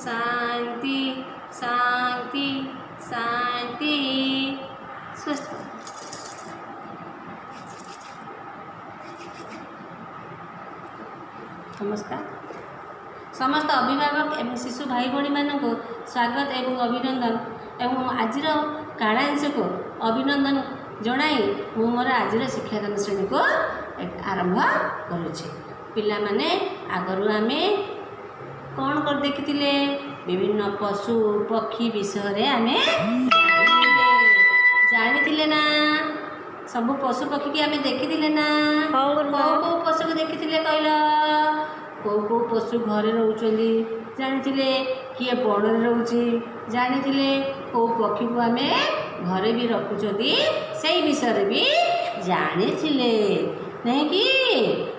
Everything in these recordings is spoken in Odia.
ଶାନ୍ତି ଶାନ୍ତି ଶାନ୍ତି। ସ୍ୱସ୍ତି। ନମସ୍କାର। ସମସ୍ତ ଅଭିଭାବକ ଏବଂ ଶିଶୁ ଭାଇ ଭଉଣୀମାନଙ୍କୁ ସ୍ୱାଗତ ଏବଂ ଅଭିନନ୍ଦନ ଏବଂ ଆଜିର କାଳାଂଶକୁ ଅଭିନନ୍ଦନ ଜଣାଇ ମୁଁ ମୋର ଆଜିର ଶିକ୍ଷାଦାନ ଶ୍ରେଣୀକୁ ଆରମ୍ଭ କରୁଛି। ପିଲାମାନେ, ଆଗରୁ ଆମେ କ'ଣ କରି ଦେଖିଥିଲେ? ବିଭିନ୍ନ ପଶୁ ପକ୍ଷୀ ବିଷୟରେ ଆମେ ଜାଣିଥିଲେ। ଜାଣିଥିଲେ ନା? ସବୁ ପଶୁ ପକ୍ଷୀକି ଆମେ ଦେଖିଥିଲେ ନା? ହଁ ଗୁରୁମା। କୋଉ କୋଉ ପଶୁକୁ ଦେଖିଥିଲେ କହିଲ? କୋଉ କୋଉ ପଶୁ ଘରେ ରହୁଛନ୍ତି ଜାଣିଥିଲେ? କିଏ ବଣରେ ରହୁଛି ଜାଣିଥିଲେ? କୋଉ ପକ୍ଷୀକୁ ଆମେ ଘରେ ବି ରଖୁଛନ୍ତି ସେଇ ବିଷୟରେ ବି ଜାଣିଥିଲେ, ନାଇଁ କି?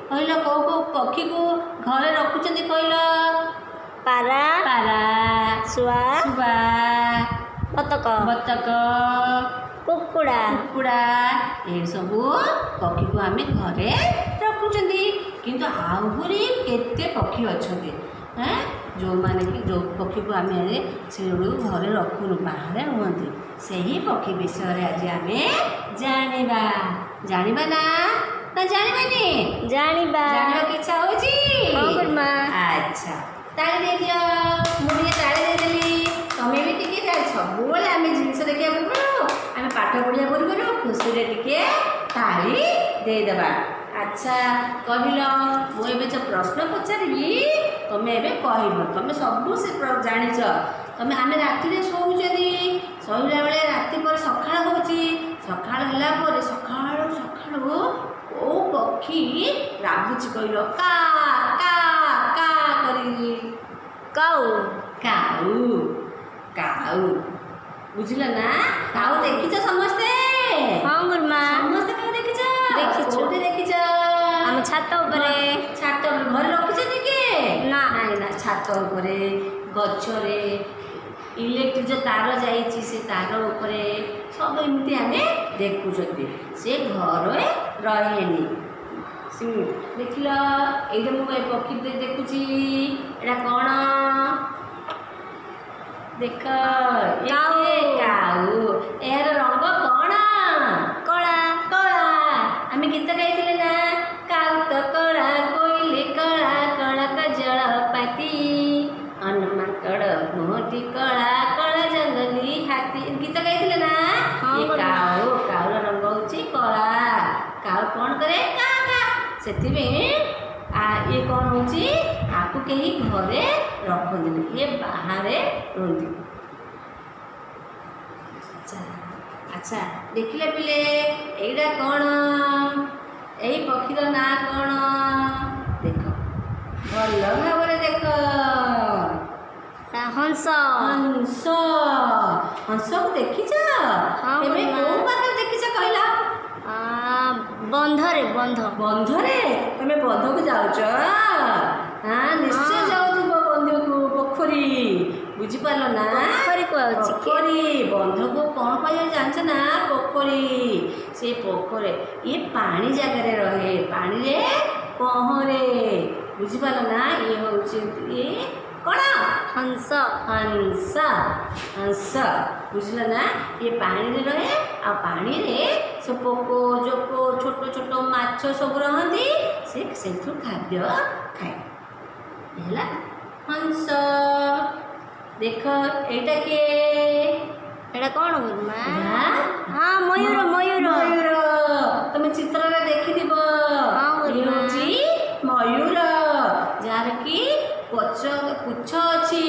କହିଲ, କୋଉ କୋଉ ପକ୍ଷୀକୁ ଘରେ ରଖୁଛନ୍ତି କହିଲ? ପାରା। ପାରା। ଶୁଆ। ଶୁଆ। ବତକ। ବତକ। କୁକୁଡ଼ା। କୁକୁଡ଼ା। ଏସବୁ ପକ୍ଷୀକୁ ଆମେ ଘରେ ରଖୁଛନ୍ତି। କିନ୍ତୁ ଆହୁରି କେତେ ପକ୍ଷୀ ଅଛନ୍ତି ଯେଉଁମାନେ କି ଯେଉଁ ପକ୍ଷୀକୁ ଆମେ ସେଗୁଡ଼ିକୁ ଘରେ ରଖୁନୁ, ବାହାରେ ରୁହନ୍ତି। ସେହି ପକ୍ଷୀ ବିଷୟରେ ଆଜି ଆମେ ଜାଣିବା। ଜାଣିବା ନା ନା ଜାଣିବାନି? ଜାଣିବା। ଜାଣିବାକୁ ଇଚ୍ଛା ହଉଛି? ହଁ ଗୁରୁମା। ଆଚ୍ଛା, ତାଳି ଦେଇଦିଅ। ମୁଁ ଟିକେ ତାଳି ଦେଇଦେଲି, ତମେ ବି ଟିକେ ତାଳି। ସବୁବେଳେ ଆମେ ଜିନିଷ ଦେଖିବା ପୂର୍ବରୁ, ଆମେ ପାଠ ପଢ଼ିବା ପୂର୍ବରୁ ଖୁସିରେ ଟିକେ ତାଳି ଦେଇଦେବା। ଆଚ୍ଛା କହିଲ, ମୁଁ ଏବେ ଯେଉଁ ପ୍ରଶ୍ନ ପଚାରିବି ତମେ ଏବେ କହିବ। ତମେ ସବୁ ସେ ଜାଣିଛ ତମେ। ଆମେ ରାତିରେ ଶୋଉଛନ୍ତି, ଶୋଇଲା ବେଳେ ରାତି ପରେ ସକାଳ ହେଉଛି। ସକାଳ ହେଲା ପରେ ସକାଳୁ ସକାଳୁ କୋଉ ପକ୍ଷୀ ରାବୁଛି କହିଲ? କା କା କା କରି। କାଉ। କାଉ, କାଉ। ବୁଝିଲ ନା? କାଉ ଦେଖିଛ ସମସ୍ତେ? ହଁ ଗୁରୁମା। ସମସ୍ତେ କାଉ ଦେଖିଛ? ଦେଖିଛୁ। କୋଉଠି ଦେଖିଛ? ଆମ ଛାତ ଉପରେ। ଛାତ ଉପରେ। ଘରେ ରଖିଛନ୍ତି କିଏ? ନା। ନାଇଁ ନା? ଛାତ ଉପରେ, ଗଛରେ, ଇଲେକ୍ଟ୍ରିକ୍ ଯେଉଁ ତାର ଯାଇଛି ସେ ତାର ଉପରେ ସବୁ ଏମିତି ଆମେ ଦେଖୁଛନ୍ତି। ସେ ଘରେ ରହେନି। ଦେଖିଲ, ଏଇଟା ମୁଁ ଏ ପକ୍ଷୀ ଦେଖୁଛି, ଏଇଟା କ'ଣ ଦେଖ। ଇଏ କାଉ। କିଏ? କାଉ। ଏହାର ରଙ୍ଗ କ'ଣ? କଳା। କଳା। ଆମେ ଗୀତ ଗାଇଥିଲେ ନା? କାଉ ତ କଳା, କୋଇଲି କଳା, କଳା କଜଳ ପାତି, ହନୁମାଙ୍କଡ଼ ମୁହଁଟି କଳା, କଳା ଜଙ୍ଗଲି ହାତୀ। ଗୀତ ଗାଇଥିଲେ ନା? ହଁ ଇଏ ଗୁରୁମା। କାଉ, କାଉର ରଙ୍ଗ ହେଉଛି କଳା। କାଉ କ'ଣ କରେ? କା କା। ସେଥିପାଇଁ ଇଏ କ'ଣ ହେଉଛି, ଆକୁ କେହି ଘରେ ରଖନ୍ତିନି, ଇଏ ବାହାରେ ରୁହନ୍ତି। ଆଚ୍ଛା ଆଚ୍ଛା, ଦେଖିଲେ ପିଲେ, ଏଇଟା କ'ଣ? ଏଇ ପକ୍ଷୀର ନାଁ କ'ଣ? ଦେଖ, ଭଲ ଭାବରେ ଦେଖ। ତା ହଂସ। ହଂସ। ହଂସକୁ ଦେଖିଛ ହଁ କେବେ? ଗୁରୁମା। କୋଉ ପାଖରେ ଦେଖିଛ କହିଲ? ବନ୍ଧରେ, ବନ୍ଧ। ବନ୍ଧରେ। ତମେ ବନ୍ଧକୁ ଯାଉଛ? ହଁ, ନିଶ୍ଚୟ ହଁ। ଯାଉଥିବ ବନ୍ଧକୁ। ପୋଖରୀ, ବୁଝିପାରିଲ ନା? ପୋଖରୀ କୁହାଯାଉଛି କି? ପୋଖରୀ। ବନ୍ଧକୁ କ'ଣ କୁହାଯାଏ ଜାଣିଛ ନା? ପୋଖରୀ। ସେ ପୋଖରୀ, ଇଏ ପାଣି ଜାଗାରେ ରହେ, ପାଣିରେ ପହଁରେ। ବୁଝିପାରିଲ ନା? ଇଏ ହେଉଛି ଇଏ କ'ଣ? ହଂସ। ହଂସ, ହଂସ। ବୁଝିଲ ନା? ଇଏ ପାଣିରେ ରହେ ଆଉ ପାଣିରେ ସେ ପୋକ ଜୋକ, ଛୋଟ ଛୋଟ ମାଛ ସବୁ ରହନ୍ତି, ସେ ସେଇଥିରୁ ଖାଦ୍ୟ ଖାଏ। ହେଲା ହଂସ। ଦେଖ, ଏଇଟା କିଏ? ଏଇଟା କ'ଣ ଗୁରୁମା? ଏଇଟା ହଁ, ମୟୂର, ମୟୂର। ମୟୂର। ତମେ ଚିତ୍ରରେ ଦେଖିଥିବ। ହଁ ଇଏ ଗୁରୁମା। ହେଉଛି ମୟୂର, ଯାହାର କି ପଛ ପୁଚ୍ଛ ଅଛି।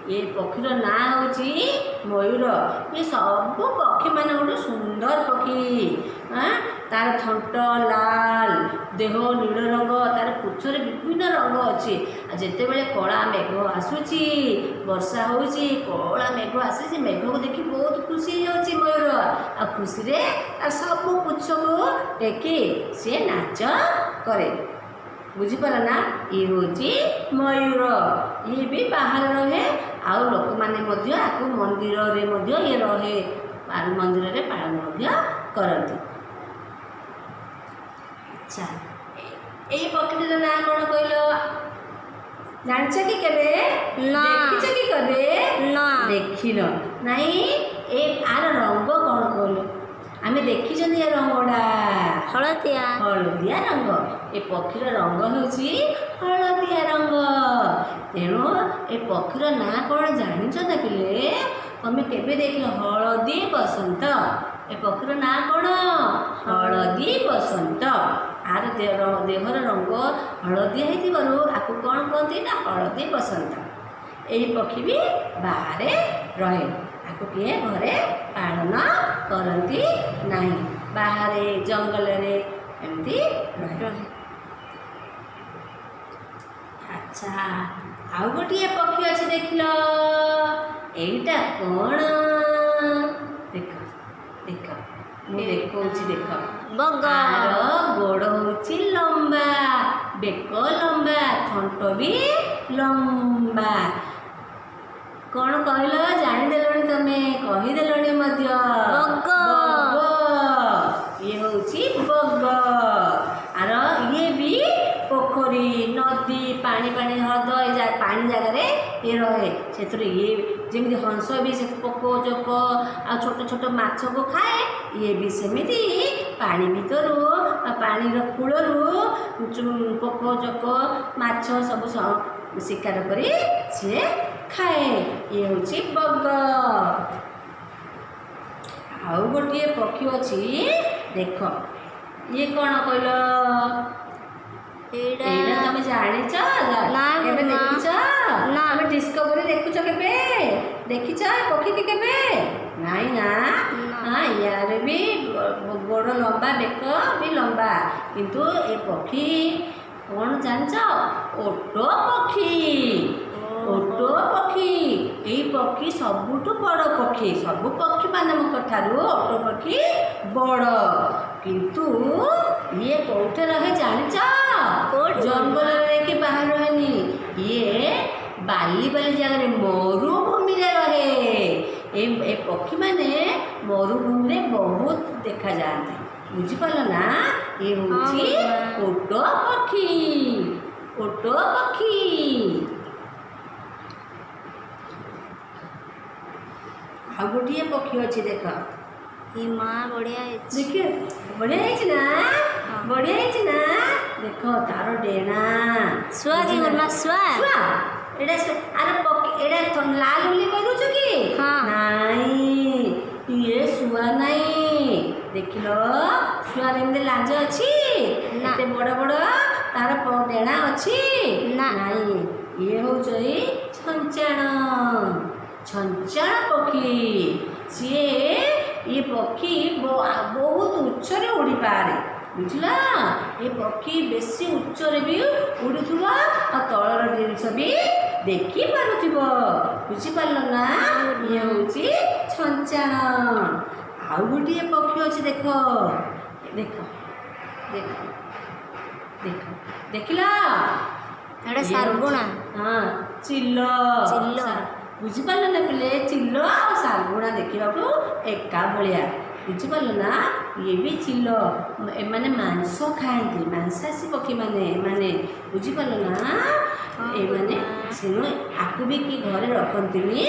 ଏ ପକ୍ଷୀର ନାଁ ହେଉଛି ମୟୂର। ଏ ସବୁ ପକ୍ଷୀମାନେ ଗୋଟେ ସୁନ୍ଦର ପକ୍ଷୀ। ତାର ଥଣ୍ଟ ଲାଲ, ଦେହ ନୀଳ ରଙ୍ଗ, ତାର ପୁଚ୍ଛରେ ବିଭିନ୍ନ ରଙ୍ଗ ଅଛି। ଆଉ ଯେତେବେଳେ କଳା ମେଘ ଆସୁଛି, ବର୍ଷା ହେଉଛି, କଳା ମେଘ ଆସୁଛି, ମେଘକୁ ଦେଖି ବହୁତ ଖୁସି ହେଇଯାଉଛି ମୟୂର। ଆଉ ଖୁସିରେ ତାର ସବୁ ପୁଚ୍ଛକୁ ଟେକି ସିଏ ନାଚ କରେ। ବୁଝିପାରିଲ ନା? ଇଏ ହେଉଛି ମୟୂର। ଇଏ ବି ବାହାରେ ରହେ ଆଉ ଲୋକମାନେ ମଧ୍ୟ ଆକୁ ମନ୍ଦିରରେ ମଧ୍ୟ ଇଏ ରହେ, ମନ୍ଦିରରେ ପାଳନ ମଧ୍ୟ କରନ୍ତି। ଆଚ୍ଛା, ଏଇ ପକ୍ଷୀଟିର ନାଁ କ'ଣ କହିଲ? ଜାଣିଛ କି କେବେ? ନା। ଦେଖିଛ କି କେବେ? ନା। ଦେଖିନ ନାଇଁ। ଏ ଆର ରଙ୍ଗ କ'ଣ କହିଲ? ଆମେ ଦେଖିଛନ୍ତି ଏ ରଙ୍ଗଟା। ହଳଦିଆ। ହଳଦିଆ ରଙ୍ଗ। ଏ ପକ୍ଷୀର ରଙ୍ଗ ହେଉଛି ହଳଦିଆ ରଙ୍ଗ। ତେଣୁ ଏ ପକ୍ଷୀର ନାଁ କ'ଣ ଜାଣିଛ ନା ପିଲେ? ତମେ କେବେ ଦେଖିଲ? ହଳଦୀ ବସନ୍ତ। ଏ ପକ୍ଷୀର ନାଁ କ'ଣ? ହଳଦୀ ବସନ୍ତ। ଆର ଦେହର ରଙ୍ଗ ହଳଦିଆ ହେଇଥିବାରୁ ଆକୁ କ'ଣ କୁହନ୍ତି ନା ହଳଦୀ ବସନ୍ତ। ଏଇ ପକ୍ଷୀ ବି ବାହାରେ ରହେ। ଆକୁ କିଏ ଘରେ ପାଳନ କରନ୍ତି ନାହିଁ। ବାହାରେ ଜଙ୍ଗଲରେ ଏମିତି ରହେ। ରହେ। ଆଚ୍ଛା, ଆଉ ଗୋଟିଏ ପକ୍ଷୀ ଅଛି, ଦେଖିଲ। ଏଇଟା କ'ଣ? ଦେଖ ଦେଖ, ମୁଁ ଦେଖଉଛି, ଦେଖ। ବଗ। ଆର ଗୋଡ଼ ହଉଛି ଲମ୍ବା, ବେକ ଲମ୍ବା, ଥଣ୍ଟ ବି ଲମ୍ବା। କ'ଣ କହିଲ? ଜାଣିଦେଲଣି ତମେ, କହିଦେଲଣି ମଧ୍ୟ। ବଗ। ବଗ। ଇଏ ହଉଛି ବଗ। ଆର ଇଏ ବି ପୋଖରୀ, ନଦୀ, ପାଣି ପାଣି ହ୍ରଦ, ଏ ପାଣି ଜାଗାରେ ଇଏ ରହେ। ସେଥିରୁ ଇଏ ଯେମିତି ହଂସ ବି ସେ ପୋକ ଜୋକ ଆଉ ଛୋଟ ଛୋଟ ମାଛକୁ ଖାଏ, ଇଏ ବି ସେମିତି ପାଣି ଭିତରୁ ବା ପାଣିର କୂଳରୁ ପୋକ ଜୋକ ମାଛ ସବୁ ଶିକାର କରି ସିଏ ଖାଏ। ଇଏ ହେଉଛି ବଗ। ଆଉ ଗୋଟିଏ ପକ୍ଷୀ ଅଛି, ଦେଖ। ଇଏ କ'ଣ କହିଲ? ଏଇଟା ଏଇଟା ତମେ ଜାଣିଛ? ନା, କେବେ ନା। ଦେଖିଛ? ନା। ତମେ ଡିସ୍କଭରି ଦେଖୁଛ? କେବେ ଦେଖିଛ ଏ ପକ୍ଷୀକି କେବେ? ନାଇଁ ନା? ନା। ହଁ, ୟାର ବି ଗୋଡ଼ ଲମ୍ବା, ବେକ ବି ଲମ୍ବା। କିନ୍ତୁ ଏ ପକ୍ଷୀ କ'ଣ ଜାଣିଛ? ଓଟ ପକ୍ଷୀ। ଓଟ ପକ୍ଷୀ। ଏଇ ପକ୍ଷୀ ସବୁଠୁ ବଡ଼ ପକ୍ଷୀ। ସବୁ ପକ୍ଷୀମାନଙ୍କ ଠାରୁ ଓଟ ପକ୍ଷୀ ବଡ଼। କିନ୍ତୁ ଇଏ କୋଉଠି ରହେ ଜାଣିଛ? କୋଉଠି? ଜଙ୍ଗଲରେ କି ବାହାରେ ରହେନି। ଇଏ ବାଲି ବାଲି ଜାଗାରେ, ମରୁଭୂମିରେ ରହେ। ଏ ପକ୍ଷୀମାନେ ମରୁଭୂମିରେ ବହୁତ ଦେଖାଯାଆନ୍ତି। ବୁଝିପାରିଲ ନା? ଇଏ ହେଉଛି ହଁ। ଓଟ ପକ୍ଷୀ। ଓଟ ପକ୍ଷୀ। ଆଉ ଗୋଟିଏ ପକ୍ଷୀ ଅଛି, ଦେଖ। ଏ ମା, ବଢିଆ ହେଇଛି। ଦେଖ, ବଢ଼ିଆ ହେଇଛି ନା? ହଁ। ବଢ଼ିଆ ହେଇଛି ନା? ଦେଖ ତାର ଡେଣା। ଶୁଆ କି ଗୁରୁମା, ଶୁଆ? ଶୁଆ ଏଇଟା। ଆରେ ପକ୍ଷୀ ଏଇଟା ଲାଲ ବୋଲି କହିଦଉଛ କି? ହଁ। ନାଇଁ, ଇଏ ଶୁଆ ନାଇଁ। ଦେଖିଲ, ଶୁଆର ଏମିତି ଲାଞ୍ଜ ଅଛି? ନା। ଏତେ ବଡ଼ ବଡ଼ ତାର ଡେଣା ଅଛି? ନା। ନାଇଁ, ଇଏ ହଉଛି ଏଇ ଛଞ୍ଚାଣ। ଛଞ୍ଚାଣ ପକ୍ଷୀ ସିଏ। ଇଏ ପକ୍ଷୀ ବହୁତ ଉଚ୍ଚରେ ଉଡ଼ିପାରେ, ବୁଝିଲ? ଏ ପକ୍ଷୀ ବେଶୀ ଉଚ୍ଚରେ ବି ଉଡ଼ୁଥିବ ଆଉ ତଳର ଜିନିଷ ବି ଦେଖିପାରୁଥିବ। ବୁଝିପାରିଲ ନା? ଇଏ ହେଉଛି ଛଞ୍ଚାଣ। ଆଉ ଗୋଟିଏ ପକ୍ଷୀ ଅଛି, ଦେଖ ଦେଖ ଦେଖ ଦେଖ, ଦେଖିଲ? ଏଇଟା ଇଏ ଶାଗୁଣା। ହଁ, ଚିଲ। ଚିଲ। ବୁଝିପାରିଲ ନା ପିଲେ? ଚିଲ ଆଉ ଶାଗୁଣା ଦେଖିବାକୁ ଏକା ଭଳିଆ, ବୁଝିପାରିଲ ନା? ଇଏ ବି ଚିଲ। ଏମାନେ ମାଂସ ଖାଆନ୍ତି, ମାଂସାଶୀ ପକ୍ଷୀମାନେ ଏମାନେ, ବୁଝିପାରିଲ ନା? ହଁ, ଏମାନେ ଗୁରୁମା। ସେଣୁ ଆକୁ ବି କି ଘରେ ରଖନ୍ତିନି,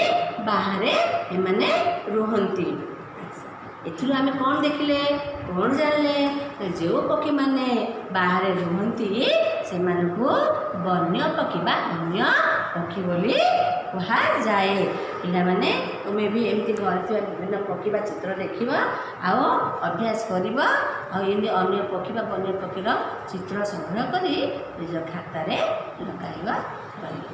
ବାହାରେ ଏମାନେ ରୁହନ୍ତି। ଏଥିରୁ ଆମେ କ'ଣ ଦେଖିଲେ, କ'ଣ ଜାଣିଲେ ନା ଯେଉଁ ପକ୍ଷୀମାନେ ବାହାରେ ରୁହନ୍ତି ସେମାନଙ୍କୁ ବନ୍ୟ ପକ୍ଷୀ ବା ଅନ୍ୟ ପକ୍ଷୀ ବୋଲି କୁହାଯାଏ। ପିଲାମାନେ, ତୁମେ ବି ଏମିତି ଘରେ ଥିବା ବିଭିନ୍ନ ପକ୍ଷୀ ବା ଚିତ୍ର ଦେଖିବ ଆଉ ଅଭ୍ୟାସ କରିବ ଆଉ ଏମିତି ଅନ୍ୟ ପକ୍ଷୀ ବା ବନ୍ୟ ପକ୍ଷୀର ଚିତ୍ର ସଂଗ୍ରହ କରି ନିଜ ଖାତାରେ ଲଗାଇବା ରହିବ।